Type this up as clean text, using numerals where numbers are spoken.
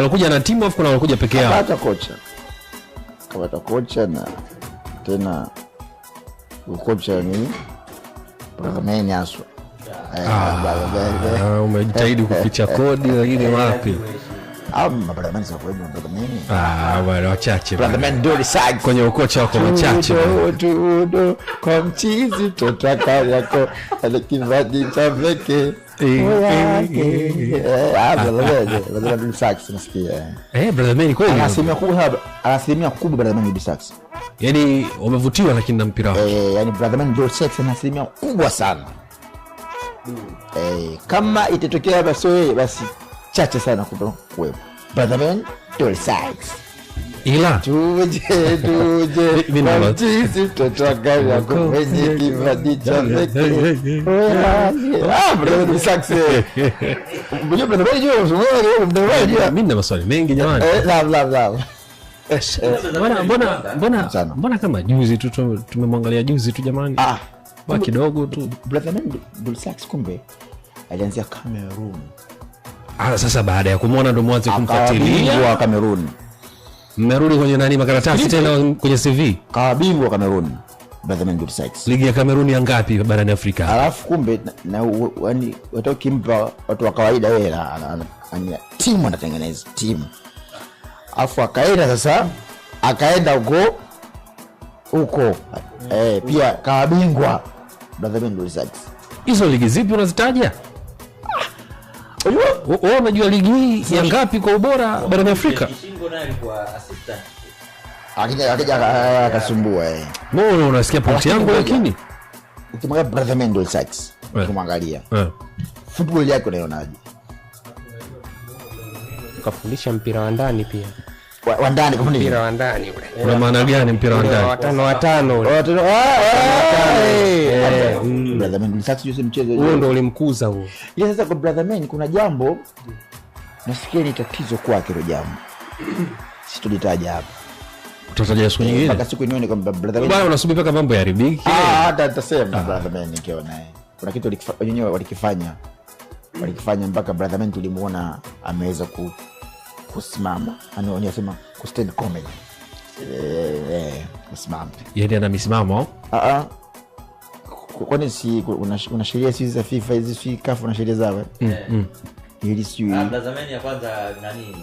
Wanakuja na timu afu kuna wanakuja peke yao. Hata kocha. Kapata kocha na tena ukocha ni Brotherman haswa. Umejitahidi kuficha kodi lakini wapi? Brotherman sio kwa Brotherman. Bwana wachache. Brotherman Dori Sags. Kwenye ukocha wako wachache. Tudo kwa mchizi tutaka yako alikivaji cha veke. Brotherman Dori Sags nasikia. Brotherman kweli. Asilimia kubwa Brotherman Dori Sags. Yaani wamevutiwa lakini na mpira wake. Yaani Brotherman Dori Sags ana asilimia kubwa sana. Kama itatokea basi wewe basi chache sana kuwepo. Brotherman Dori Sags. Ila tuje mchizi tutaka yako mwenye kivaji cha veke. Brotherman Dori Sags. Mimi nina maswali mengi jamani. La. Mbona kama juzi tu tumemwangalia juzi tu jamani. Kidogo tu. Brotherman Dori Sags kumbe alianzia Cameroon. Sasa baada ya kumuona ndo mwanze kumfuatilia. Bingwa Cameroon. Mmerudi kwenye nani makaratasi tena kwenye CV? Kawa bingwa Cameroon. Brotherman Dori Sags. Ligi ya Cameroon ya ngapi barani Afrika? Alafu kumbe na yani watu kimpa watu wa kawaida yeye ana timu anatengeneza timu. Alafu akaenda sasa akaenda huko pia kawa bingwa Brotherman Dori Sags. Hizo ligi zipi unazitaja? Wewe unajua ligi hii ya ngapi kwa ubora barani Afrika? Kishingo naye alikuwa assistant. Akija akasumbua. Mbona unasikia pointi yangu lakini? Ukimwangalia Brotherman Dori Sags, ukimwangalia. Football yake unaionaje? Kafundisha mpira wa ndani pia. Wa ndani kafundisha mpira wa ndani ule. Una maana gani mpira wa ndani? Watano ule. Brotherman Dori Sags yule mchezo huo ndio ulimkuza huo. Ile sasa kwa Brotherman kuna jambo nasikia ni tatizo kwake hilo jambo. Situlitaja hapa. Utataja siku nyingine. Mpaka siku nione kwamba Brotherman. Bwana unasubiri mpaka mambo yaharibike. Hata nitasema Brotherman nikiona. Kuna kitu wenyewe walikifanya. Walikifanya mpaka Brotherman tulimuona ameweza kusimama. Anasema ku stand comedy. Kusimama. Yeye ana misimamo? Kwani si kuna sheria hizi za FIFA hizi si CAF na sheria zao? Ili si Brotherman ya kwanza nani?